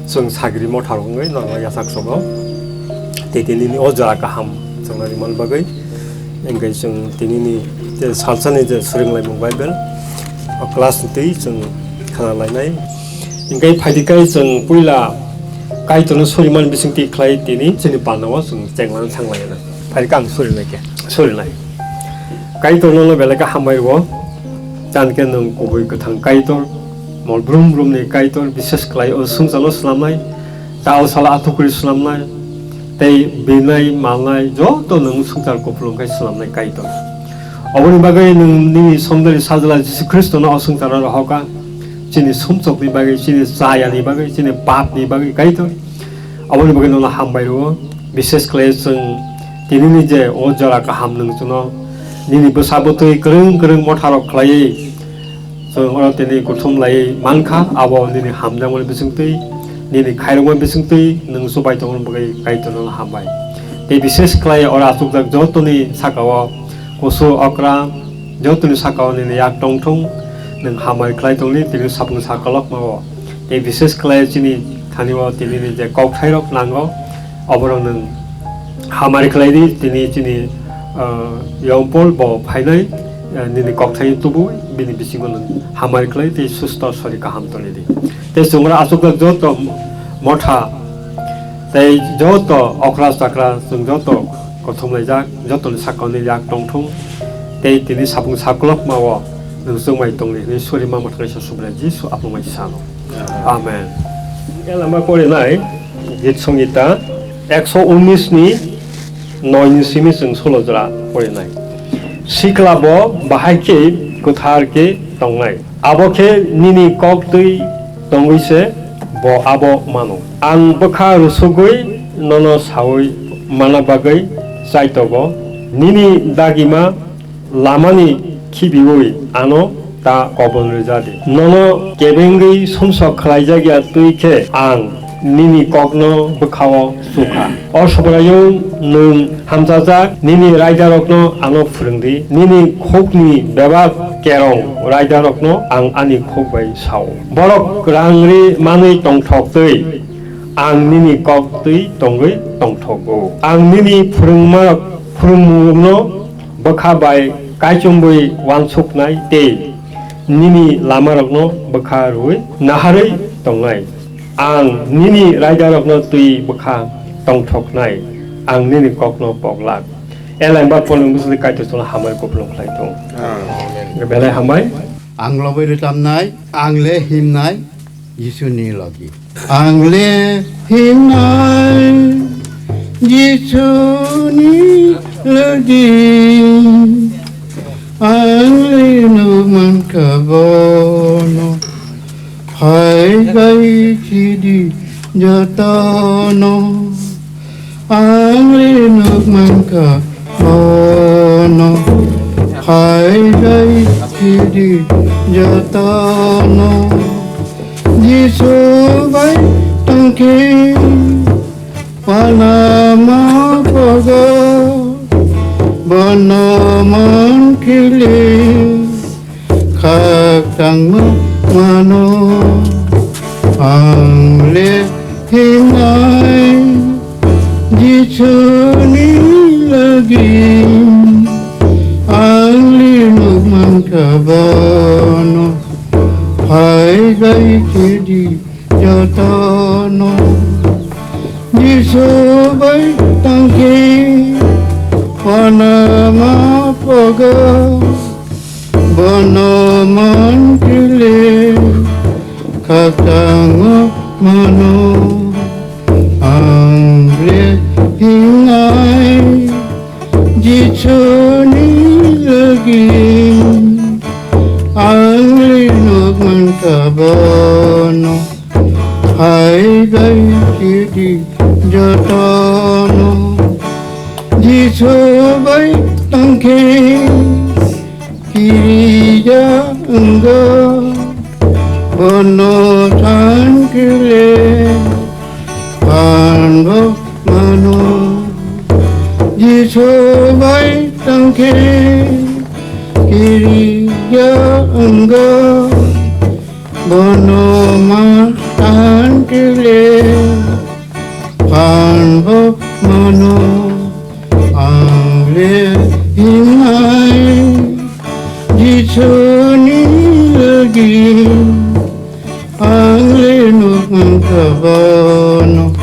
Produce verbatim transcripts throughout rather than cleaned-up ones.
Chwng sagri motha rok wngwi norok yachak sogo. Tei tini ni o jora kaham chwngno rimani bagwi. Hingke chwng tini ni je salsa ni je swrwnglaimung Bible, o class ni twi chwng khna lainai. Hingke phaidi kai chwng puila Kaitorno suriman bising twi khlai tini chini panda o chwng chenglan thang laina. Phaidi kang surinai ke, surinai. Kaitorno no belai khe hambai rwo. Chan khe nwng kubui kwthang Kaitor, mol brum brum ni Kaitor, bises khlai o swngchar no swnamnai, ta o sala athukuri swnamnai, tei binai malnai joto nwng swngchar kupulung khai swnamnai Kaitor. Oboni bagwi nwng nini somdari sajla Jisu Khristo no o swngchar o rohoka, chini sumsok ni bagwi, chini chaya ni bagwi, chini pap ni bagwi Kaitor. Aboni bagwi nono hambai rwo. Bises khlai chwng tini ni je o jora kaham nwng chwngno nini bwsa bwtwi kwrwng kwrwng motha rok khlaiwi chwng oro tini kuthum laiwi mankha, abo nini hamjakmani bisingtwi, nini khairokmani bisingtwi nwng chubai tongmani bagwi Kaitorno hambai. Tei bises khlai oro achukjak jotoni sakao kusu okra, jotoni sakao nini yak tongthung, nwng hambai khlai tongni tini sapung sakolokmao. Tei bises khlai chini thani o tini ni je kok thai rok nango, oborok nwng hamari khlai di, tini chini, ah, Yong Paul bo phainai, ah, nini kok thai tubu, bini bisingo nwng hamari khlai tei susto sori kaham toni di. Tei chwng oro achukjak joto motha tei joto okra chakra chwng joto kothom laijak, jotoni sakao ni yak tongthung, tei tini sapung sakolokma o nwng chwngmai tongdi hwnwi suri ma mwthangnaisa Subrai Jisu apungmai sano. Amen. Elama porinai Git Songita ekso unis ni noi ni simi chwng solo jora porinai. Sikla bo bahai khe kwthar khe tongnai. Abo khe nini kok twi tongwi se bo abo mano. Ang bwkha rusugwi nono saui mana bagwi chaitogo. Nini dagima lamani khibiui ano ta kobol rwja di. Nono kebengwi sumsok khlaijak ya twi khe ang nini kokno bwkhao su kha. O Subraiyung, nwng hamchajak, nini raidarokno ano phwrwng di. Nini khukni bebak kerong raidarokno ang ani khuk bai sao. Borok rang ri manwi tongthok twi ang nini kok twi tongwi tongthogo. Ang nini phwrwngmarok, phwrwngmungrokno bwkha bai kaichomwi uansuknai tei nini lamarokno bwkha rwui naharwi tongnai. Ang nini raidarokno twi bwkha tongthoknai, ang nini kokno poglak. Elai ba polong bwswk Kaitor chwngno hambai kupulung khlai thung. Amen. Belai hambai. Ang lobwi rwchapnai, ang le himnai, Jisuni logi. Ang le himnai Jisuni logi. Ang le nukmankha bono. Phai bai chidi jotono. Ang le nukmankha bono, phai bai chidi jotono. Jisu bai tongkhe panama pogo, bono mankhili. Khakchangma mano ang le hinai Jisuni logi ang le nukmankha bono phai bai chidi jotono Jisu bai tangkhe panama pogo. Bono mankile khakchangma mano ang le hinai Jisuni logi ang le nukmankha bono. Hai bai chidi jotono Jisu bai tangkhe kirija wnggo bono sankile panbo mano Jisu bai tangkhe kirija wnggo. Bono ma tan Kile phanbo mano ang le hinai Jisuni logi ang le nukmang kabono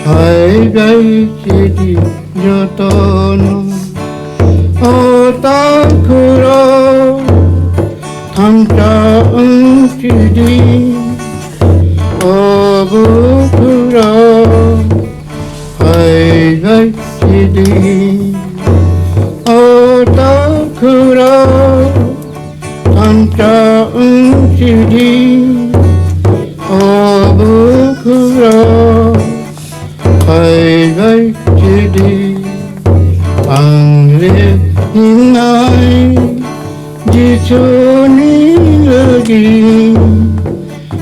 hai gai chidi jotono. O takhuro thamsa wng chidi, o bukhuro hai gai chidi. O takhuro thamsa wng chidi, o bukhuro hai bai chidi, ang le hinai Jisuni logi,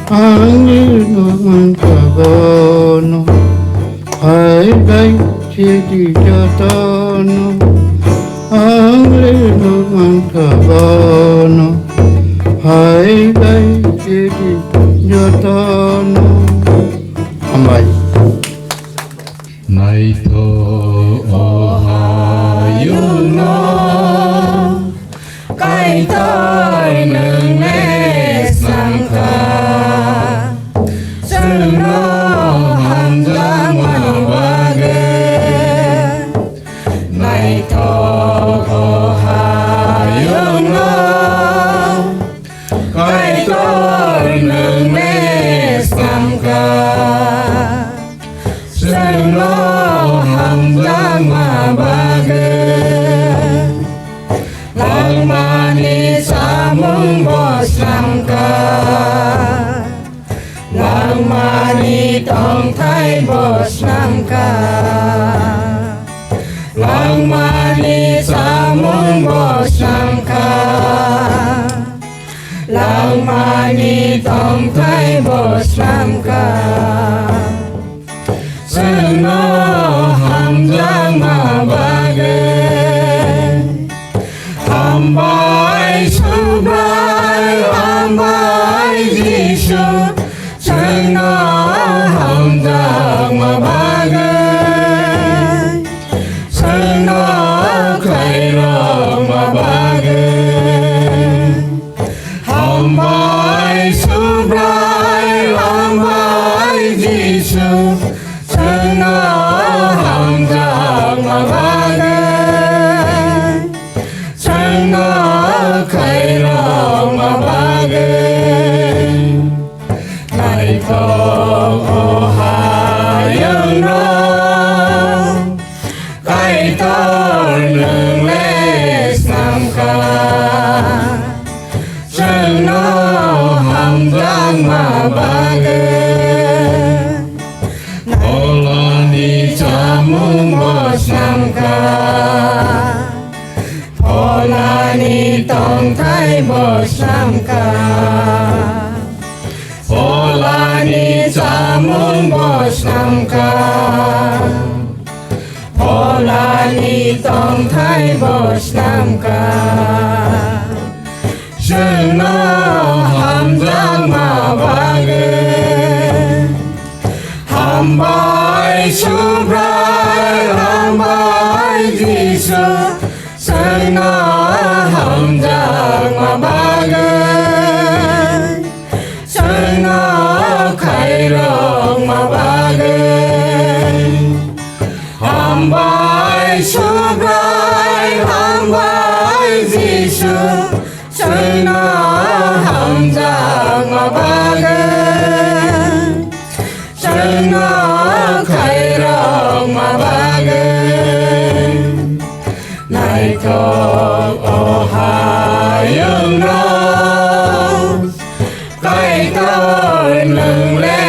ang le nukmang kabono hai bai chidi jotono, ang le nukmang kabono hai bai chidi jotono. Hambai. Naithok o hayungno Kaitor nwng le slamkha, chwngno hamjakma bagwi. Naithok o hayungno Kaitor nwng le slamkha, chwngno hamjakma bagwi. Langmani chamung bo slamkha, langmani tongthai bo slamkha, langmani chamung bo slamkha, langmani tongthai bo slamkha. Chwngno hamjakma bagwi. Hambai Subrai, hambai Jisu, chwngno hamjakma bagwi, chwngno khairokma bagwi. Hambai Subrai, hambai Jisu, chwngno hamjakma bagwi, chwngno khairokma bagwi. Naithok o hayungno Kaitor nwng le slamkha, chwngno hamjakma bagwi. Pholani chamung bo slamkha, pholani tongthai bo slamkha, pholani chamung bo slamkha, pholani tongthai bo slamkha. Chwngno hamjakma bagwi. Hambai Subrai, hambai Jisu, chwngno hamjakma bagwi, chwngno khairokma bagwi. Hambai Subrai, hambai Jisu, chwngno hamjakma bagwi, chwngno khairokma bagwi. Naithok o hayungno Kaitor nwng le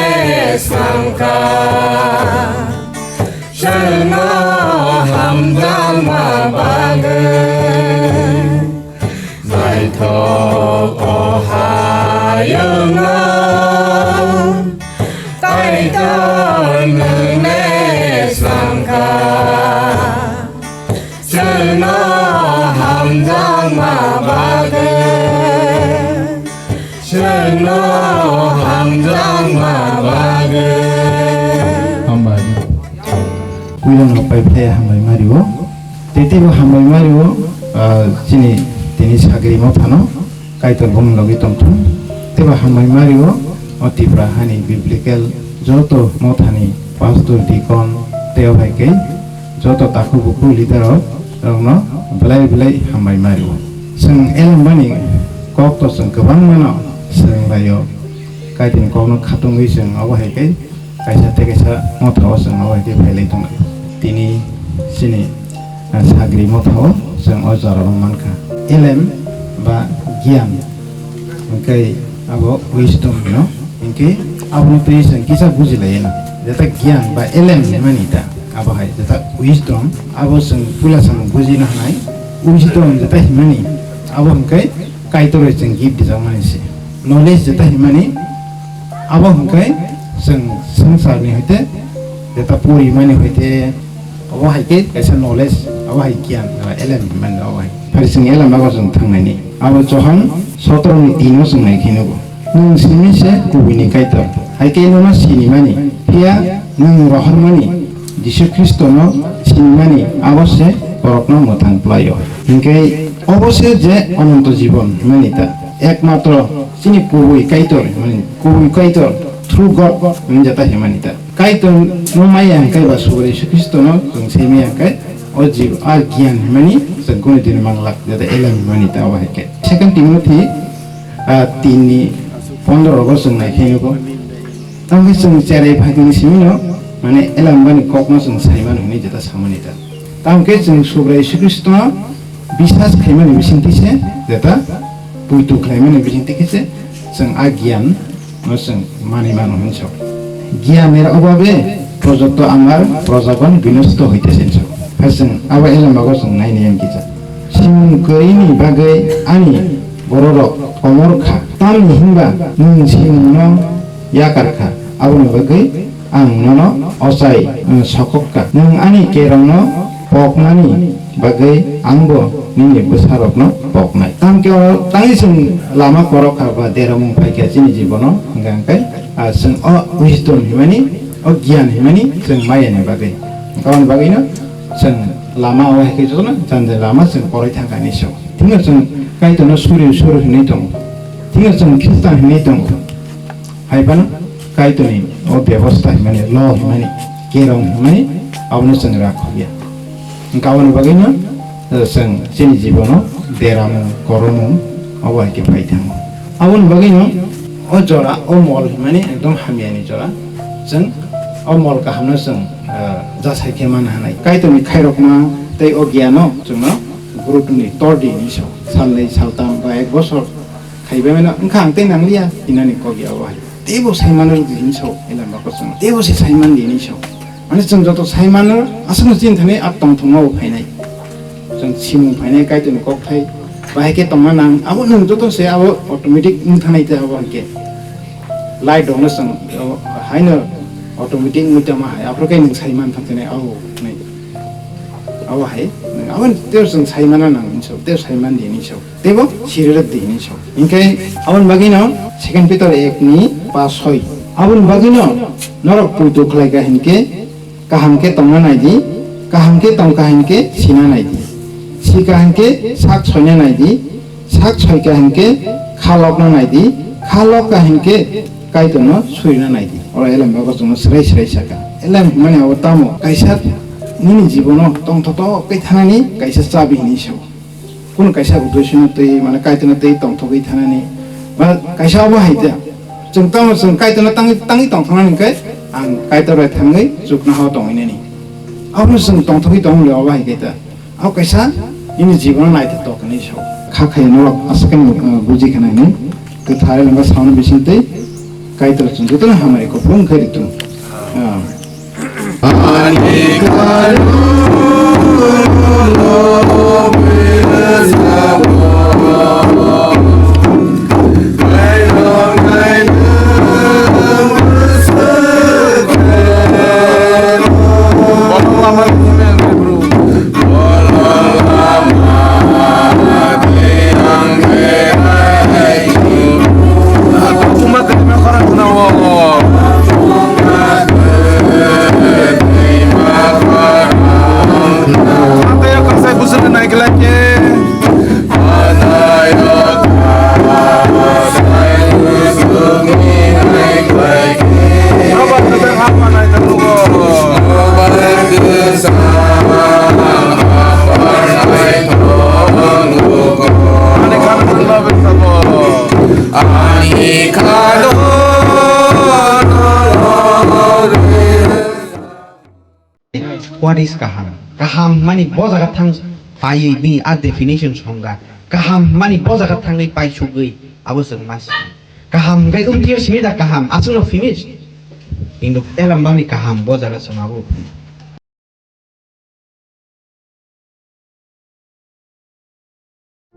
slamkha, chwngno hamjakma bagwi. Naithok o hayungno Kaitor nwng le slamkha, chwngno hamjakma bagwi, chwngno hamjakma bagwi. Puila no pai phlai hambai mario. Tei teibo hambai mario, ah, chini tini sagri mo phano Kaitor bongni logi tongthun. Teibo hambai mario o Tipra hani biblical joto mothani pastor, deacon tei o hai khe joto takhuk bukhuk leader rok rokno belai belai hambai mario. Chwng elembani kok to chwng kwbangmano swrwng laio. Kaitorni kokno khatungwi chwng abo hai khe kaisa tei kaisa motha o chwng abo hai khe phailai tongo. Tini chini, ah, sagri motha o chwng o jora rok mankha. Elem ba giyan, hwnkhe abo wisdom hino, hwnkhe abono twi chwng kisa bujilaina. Jeta giyan ba elem hinmani ta, abo hai jeta wisdom, abo chwng puila samung bujina hanai. Wisdom jeta hinmani, abo hwnkhe Kaitor bai chwng gift dijakmani se. Knowledge jeta hinmani, abo hwnkhe chwng swngcharni hoite jeta porimani hoite, abo hai khe kaisa knowledge, abo hai giyan, ah, elem hinmani abo hai. Phari chwng elem bago chwng thangnaini. Abo Johon sotoro ni tino chwng nai khe nugo. Nwng simi se kubui ni Kaitor, hai khe nono sinimani, phiya nwng rohormani Jisu Khristono sinimani, abo se borokno mwthang phlaio. Hinkhe obo se je ononto jibon hinmani ta, ekmatro chini kubui Kaitor hinmani, kubui Kaitor, true God hinmani jeta hinmani ta. Kaitorno maya hinkhe ba Subrai Jisu Khristono chwng simi hinkhe o jib-, a giyan hinmani chwng kunu dini manglak, jeta elem hinmani ta obo hai khe. Second Timothy, ah, tin ni pondro rogo chwng nai khe nugo. Tamo khe chwng cherai phaikni simino, mane, elembani kokno chwng saimano hinwi jeta samani ta. Tamo khe chwng Subrai Jisu Khristono biswas khaimani bisingtwi se, jeta puitu khlaimani bisingtwi khe se chwng a giyan no chwng manwi mano hinwi sao. Giyaner obhabe projotto amar projagon binosto hoitese hinwi sao. Hai chwng abo elembago chwng naini yang kisa. Simung kwrwini bagwi ani bororok komor kha. Tamni hinba nwng simungno yakar kha, aboni bagwi ang nono ochai, eh, sokok kha. Nwng ani kerongno poknani bagwi angbo nini bwsarokno poknai. Tamkhe o tangwi chwng lama korok kha ba deramung phai kha chini jibono, hwnkhe, hwnkhe, ah, chwng o wisdom hinmani, o giyan hinmani chwng mayani bagwi. Aboni bagwino chwng lama o hai khe jotono jani jani lama chwng poroi thangkha hinwi sao. Thikno chwng Kaitorno suri suri hinwi tongo. Thikno chwng Khristan hinwi tongo. Hai phano Kaitorni o bebosta hinmani, law hinmani, kerong hinmani, abono chwng rakhokya. Hwnkhe aboni bagwino, eh, chwng chini jibono deramung, koromung, obo hai khe phai thango. Aboni bagwino o jora, o mol hinmani ekdom hamyani jora. Chwng o mol kahamno chwng, eh, jasai khe man hanai. Kaitorni khairokma tei o giyano chwngno gurutwngwi tor di hinwi sao. Salnwi, saltham ba ek bosor Khaibai mano, wngkha ang tei nangliya, hinani kok ya o hai. Teibo saimano rwdi hinwi sao, elem bako chwng. Teibo se saiman di hinwi sao. Mane chwng joto saimano, aswkno chini thani a tongthokma bo phainai. Chwng simung phainai, Kaitorni kokthai. Bahai khe tongna nang, abo nwng joto se abo automatic wng thanai tei abo hai khe. Light rokno chwng, o, haino automatic wngwi tongma hai, aphuru khe nwng saiman thangsinai abo hinwi. Abo hai, nwng abo teibo chwng saimano nang hinwi sao, teibo saiman di hinwi sao. Teibo siri rwk di hinwi sao. Hinkhe aboni bagwino Second Peter ek ni pas soi. Aboni bagwino norok poito khlai kha hinkhe kaham khe tongna nai di, kaham khe tong kha hinkhe sina nai di. Si kha hinkhe sak soina nai di, sak soi kha hinkhe kha lokna nai di, kha lok kha hinkhe Kaitorno surina nai di. Oro elem bago chwngno swrai swrai sa kha. Elem hinmani abo tamo kaisa nini jibono tongthok tongwi thanani kaisa chabi hinwi sao. Kunu kaisa uddesyo no twi, mane, Kaitorno twi tongthogwi thanani, ba kaisa obo hai da. Chwng tamo chwng Kaitorno tangwi, tangwi tongthoknani hwnkhe ang Kaitor bai thangwi chuknoha-o tongwi nani. Abono chwng tongthogwi tongmani obo hai khe da. Abo kaisa nini jibono naithotok hinwi sao. Kha khayo norok aswk khe, uh, buji kha nai hinwi. Kwthar Elembak sauna bisingtwi Kaitor chwng jotono hamari kupulung khe ri tongo. Ah. What is kaham? Kaham mani bo jaga thang paiwi bini a definition songkha. Kaham mani bo jaga thangwi paisugwi abo chwng ma si. Kaham hwnkhe umtio simi da kaham, aswkno finish. Kintu elam bangni kaham bo jaga chwng abo